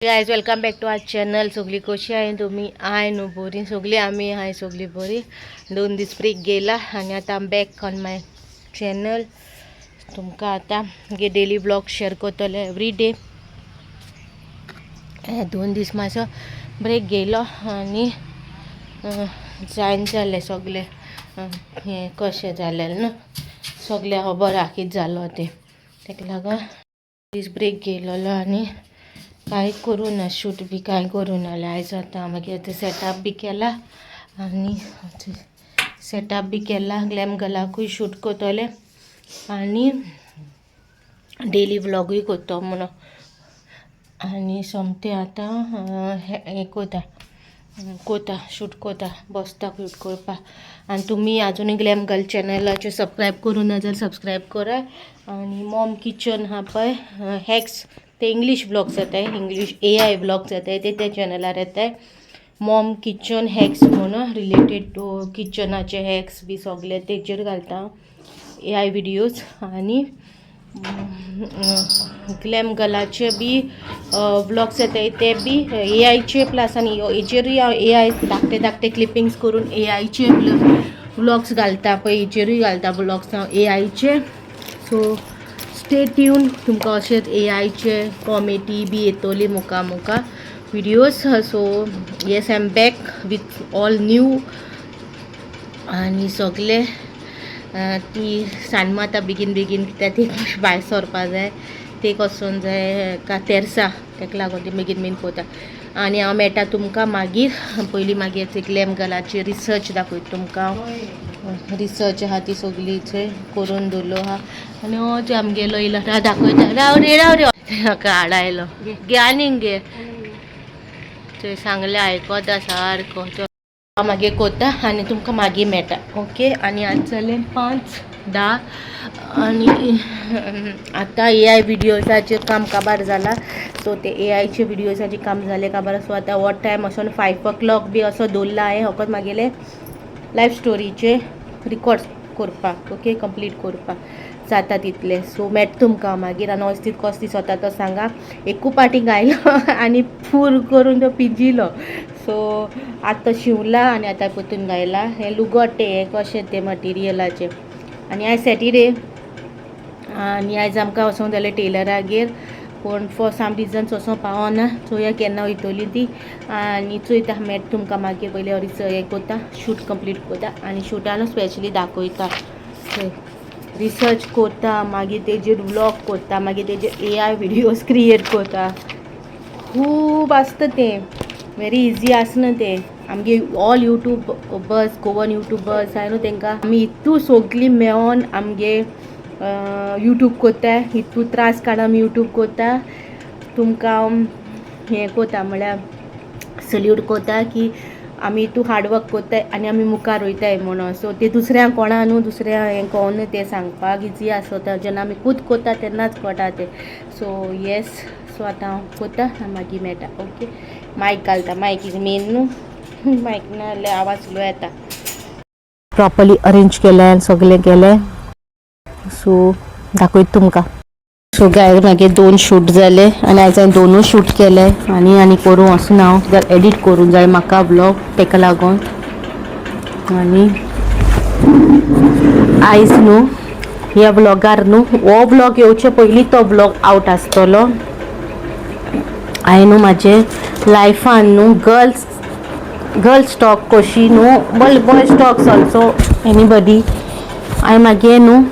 Guys, welcome back to our channel. सगळी कशी आहे तुम्ही? आहे न्हू बरी? सगळी आमी हाय सगळी बरी. 2 दीस ब्रेक गेला आणि आता बॅक ऑन my channel. तुमकां आतां गे डेली ब्लॉग शेअर करतले एवरी डे. 2 दीस मातसो ब्रेक घेयलो आनी जायन जालें सगळें. हें कशें जालें न्हू, सगळें खबर आहा कितें जालो तें. ताका लागून दीस ब्रेक घेयलेलो आनी कांय करूं ना, शूट बी कांय करूं ना. आयज आतां मागीर आतां सेटअप बी केला आनी सेटअप बी केला. ग्लॅम गर्लाकूय शूट करतलें आनी डेली व्लॉगूय करतो म्हणून. आनी सोमतें आतां हें कोता कोता, शूट कोता, बसता शूट करपाक. आनी तुमी आजुनूय ग्लॅम गर्ल चॅनलाचेर सबस्क्रायब करूं ना जाल्यार सबस्क्रायब करात. आनी मॉम किचन आहा पळय, हॅक्स, ते इंग्लीश ब्लॉग्स येताय, इंग्लीश एआय ब्लॉग्स येताय, ते त्या चॅनलार येताय. मॉम किचन हॅक्स म्हणून रिलेटेड टू किचनाचे हॅक्स बी सगळे तेजेर घालता एआय विडियोज. आनी ग्लॅम गर्लाचे बी व्लॉग्स येताय, ते बी एआयचे प्लस. आनी हेजेरूय हांव एआय धाकटे धाकटे क्लिपिंग्स करून एआयचे व्लॉग्स घालता पळय, हेजेरूय घालता व्लॉग्स हांव एआयचे. सो स्टे ट्यून, तुमकां अशेंच एआयचे कॉमेडी बी येतली मुखार मुखार videos. So yes, I am back with all new. आनी सगळे ती सांजमा आतां बेगीन बेगीन, कित्याक ती भायर सरपा जाय, ते वचोन जाय का तेर्सा, ताका लागून ती बेगीन बेगीन कोता. आनी हांव मेळटा तुमकां मागीर. पयलीं मागीर ते ग्लॅम गर्लाची रिसर्च दाखयता तुमकां. रिसर्च आहा ती सगळी थंय करून दवरलो आहा. आनी हो जे आमगेलो येयलो, दाखयता. राव रे, राव रे, म्हाका हाडायलो. घे आनीक घे. थंय सांगलें आयकता सारको. हांव मागीर कोता आनी तुमकां मागीर मेळटा. ओके. आनी आज जालें 5:10 आनी आतां एआय विडियोजाचेर काम काबार जाला. सो ते एआयचे विडियोजाचें काम जालें काबार. सो आतां हो टायम असो 5 ओ क्लॉक बी असो दवरला हांवें फकत मागेले लायफ स्टोरीचे रिकॉर्ड करपाक. ओके, कंप्लीट करपाक जाता तितले. सो मेळटा तुमकां मागीर. आनी असो कसो दिसता तो सांगा. एकू पाटी गायलो आनी पूर करून तो पिजिलो. सो आतां शिंवला आनी आतां परतून गायला. हें लुगट तें हें कशें तें मटिरियलाचें. आनी आयज सॅटरडे आनी आयज आमकां वचोंक जालें टेलरागेर, पूण फॉर सम रिजन्स वचोंक पावना. चोया केन्ना वयतली ती. आनी चोयता, मेळटा तुमकां मागीर. पयलीं रिस हें कोता, शूट कंप्लीट कोता आनी शुटानू स्पेशली दाखयता. रिसर्च कोता, मागीर तेजेर व्लॉग कोता, मागीर तेजेर एआय विडियोज क्रिएट कोता. खूब आसता तें, वेरी इजी आसना तें. आमगे ऑल यूट्यूबर्स, गोवन यूट्यूबर्स आहाय न्हू, तेंकां आमी इतू सगलीं मेळोन आमगे यूट्यूब कोत्ताय. इतू त्रास काडून आमी यूट्यूब कोत्ता. तुमकां हें कोता म्हळ्यार सल्यूट कोता की आमी इतू हार्डवर्क कोत्ताय आनी आमी मुखार वयताय म्हणून. सो ते दुसऱ्यांक कोणा न्हू, दुसऱ्या हें कोण तें सांगपाक इजी आसता. जेन्ना आमी खूद कोत्ता तेन्नाच कळटा तें. सो येस, सो आतां हांव कोता आनी मागीर मेळटा. ओके, मायक घालता. मायक is main न्हू, मायक ना जाल्यार आवाज स्लो येता. प्रॉपरली अरेंज केलें, सगळें केलें. सो दाखयता तुमकां. सो गायज, मागीर दोन शूट जाले आनी आयज हांवें दोनूय शूट केले. आनी आनी करूं वचना हांव, कित्याक एडीट करूंक जाय म्हाका ब्लॉग, ताका लागून. आनी आयज न्हू ह्या व्लॉगार न्हू, हो व्लॉग येवचे पयलीं तो व्लॉग आवट आसतलो. हांवें न्हू म्हाजे लायफान न्हू गर्ल्स गर्ल्स टॉक कशी न्हू, बॉयज टॉक्स ऑल्सो, एनीबडी, हांवें मागीर न्हू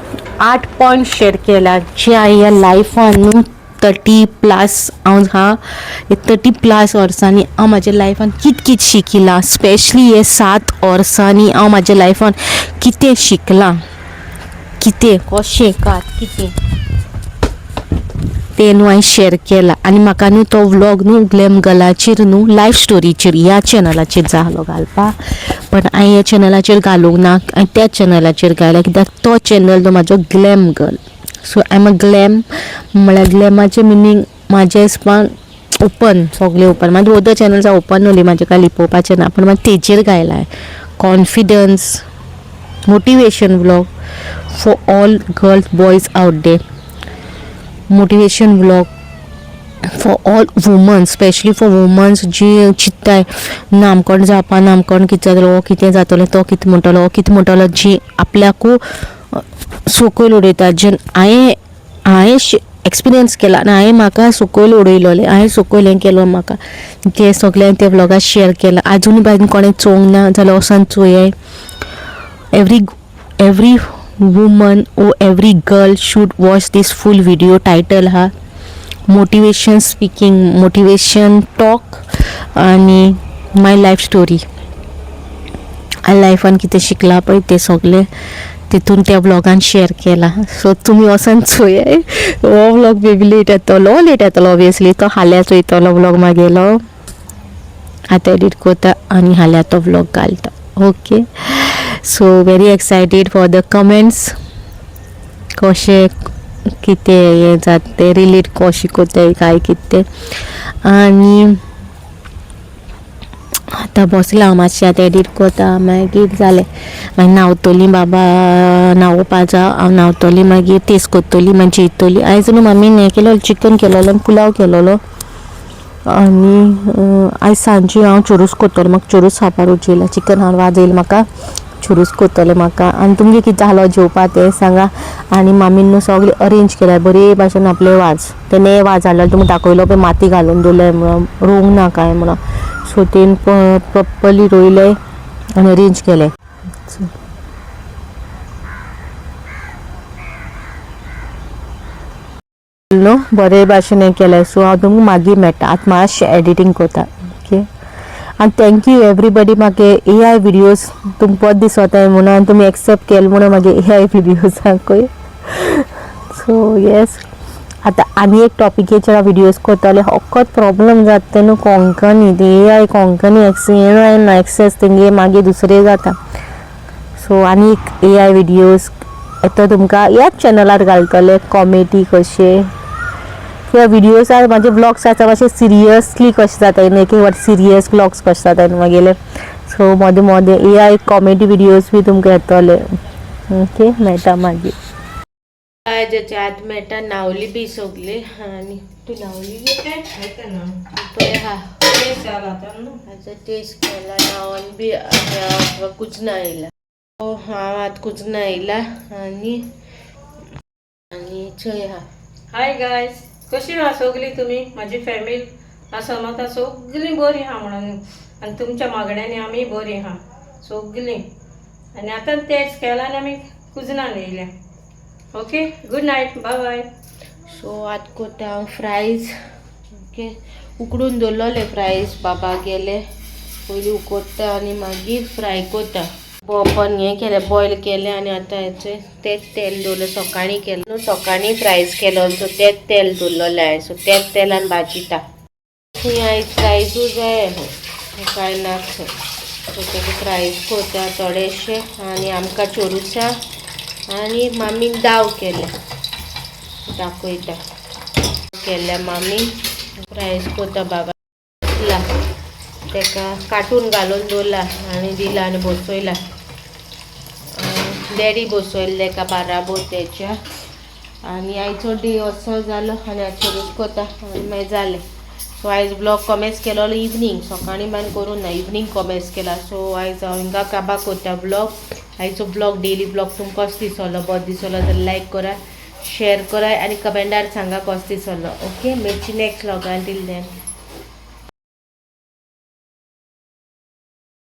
8 पॉयंट शेअर केला जे हांवें ह्या लायफान न्हू 30+ हांव हा, 30+ वर्सांनी हांव म्हाज्या लायफान कित कित शिकिलां. स्पेशली हे 7 वर्सांनी हांव म्हाज्या लायफान कितें शिकलां, कितें कशें कात कितें तें न्हू हांवें शेअर केलां. आनी म्हाका न्हू तो व्लॉग न्हू ग्लॅम गर्लाचेर न्हू लायफ स्टोरीचेर ह्या चॅनलाचेर जालो घालपाक, पण हांवें ह्या चॅनलाचेर घालूंक ना, हांवें त्या चॅनलाचेर घायला, कित्याक तो चॅनल तो म्हाजो glam girl. So I am a glam, म्हळ्यार ग्लॅमाचें मिनींग म्हाज्या हिसपान ओपन, सगळें ओपन. मागीर ओदर चॅनल्स ओपन न्हू, म्हाजें कांय लिपोवपाचें ना, पूण मागीर तेजेर घायला confidence motivation vlog for all girls, boys out there, motivation vlog. For all womens, specially for womens जी चिंत्ताय ना आमकोण जावपा ना, आमकोण कितें जातलो, हो कितें जातलो, तो कितें म्हणटलो, हो कितें म्हणटलो, जी आपल्याकू सकयल उडयता. जे हांवें एक्सपिरियन्स केला आनी हांवें म्हाका सकयल उडयलोलें, हांवें सकयल हें केलो म्हाका, तें सगळें त्या व्लॉगार शेअर केलां. आजुनूय बाय कोणें चोवंक ना जाल्यार वचोन चोयाय. Every woman or every girl should watch this full video. Title हा मोटिवेशन स्पिकींग, मोटिवेशन टॉक आनी माय लायफ स्टोरी. हांवें लायफान कितें शिकलां पळय तें सगळें तितून त्या व्लॉगान शेअर केलां. सो तुमी वचोन चोयाय हो व्लॉग. मे बी लेट येतलो, लेट येतलो ऑबियसली. तो फाल्यां चोयतलो व्लॉग मागेलो. आतां एडीट करता आनी फाल्यां तो व्लॉग घालता. Okay, so very excited for the comments, कशें कितें हें जाता तें, रिलेट कशें करताय काय कितें तें. आनी आतां बसलां हांव मातशें, आतां एडीट करता, मागीर जालें. मागीर न्हांवतलीं, बाबा न्हांवोवपा जा. हांव न्हांवतलीं, मागीर तेस करतलीं, मागीर जेयतलीं. आयज न्हू मम्मीन हें केलो, चिकन केलोलो आनी पुलाव केलोलो. आनी आयज सांजे हांव चोरूस करतलें. म्हाका चोरूस खावपा रुच येयला. चिकन हांव वाजयलें, म्हाका चोरूस करतलें म्हाका. आनी तुमगे कितें जालो जेवपा तें सांगा. आनी मामीन न्हू सगळें अरेंज केलां बरे भाशेन. आपले वाज तेणे वाज हाडलेलो तुमकां दाखयलो पळय, माती घालून दवरले म्हणून, रोवंक ना काय म्हणून. सो तेन प्रोपरली रोयलें आनी अरेंज केलें. न्हू बरे भाशेन हें केलें. सो हांव तुमकां मागीर मेळटा, आतां मातशें एडिटींग करता. ओके, आनी thank you everybody. म्हागे एआय विडियोज तुमकां बरें दिसताय म्हणून आनी तुमी एक्सेप्ट केले म्हणून म्हागे एआय विडियोजांकूय. सो येस, आतां आनी एक टॉपिकेचेर हांव विडियोज करतलें. फकत प्रॉब्लम जाता तें न्हू कोंकणी, ती एआय कोंकणी ना एक्सेस तेंगे, मागीर दुसरें जाता. सो आनी एक एआय विडियोज येता, तुमकां ह्याच चॅनलार घालतले, कॉमेडी कशे किंवा विडियोज. म्हाजे व्लॉग्स आसा मातशे सिरियसली कशें जाता न्हू, एक एक फावट सिरियस व्लॉग्स कशे जाता न्हू मागेले. सो मदें मदें एआय कॉमेडी विडियोज बी तुमकां येतले. ओके, मेळटा मागीर. आयज आत मेळटा. न्हांवली बी सगली आनी तूं न्हांवली? पळय हा, आतां टेस्ट केला, न्हांवन बी कुजना येयला. हांव आतां कुजना येयला आनी आनी चोय हा. हाय गायज, कशी आहा सगळीं तुमी? म्हाजी फॅमिली हांव समजता सगळीं बरीं आहा म्हणून आनी तुमच्या मागण्यांनी आमी बरीं आहा सगळीं. आनी आतां तेच केलां आनी आमी कुजनान येयल्या. Okay, good night, bye bye. So आतां करता हांव फ्रायज. ओके, उकडून दवरलोले फ्रायज, बाबा गेले पयलीं उकडटा आनी मागीर फ्राय करता. बोपन हें केलें, बॉयल केलें आनी आतां हेचें तेंच तेल दवरलें. सकाळीं केलें न्हू, सकाळीं फ्रायज केलो, सो तेंच तेल दवरलेलें हांवें. सो तेंच तेलान भाजिता. थंय आयज फ्रायजूय जाय, कांय ना. सो तेका फ्रायज करता थोडेशे आनी आमकां चोरुसा आनी मामीक दाव केल्या, दाखयता केल्या मामीन. फ्रायज करता बाबा ला, तेका काटून घालून दवरला आनी दिला आनी बसयला. डॅडी बसयले तेका बाराबोर तेच्या. आनी आयचो डे असो जालो आनी आयज चोरूस करता आनी मागीर जालें. सो आयज ब्लॉग कॉमेस केलो इवनींग, सकाळीं बान करूं ना, इवनींग कॉमेस केला. सो आयज हांव हिंगा काबार करता ब्लॉग. आयचो ब्लॉग, डेली ब्लॉग तुमकां कसो दिसलो? बरो दिसलो जाल्यार लायक करा, शेअर करा आनी कमेंटार सांगा कसो दिसलो. ओके, मेळची नेक्स्ट ब्लॉगान. Till then.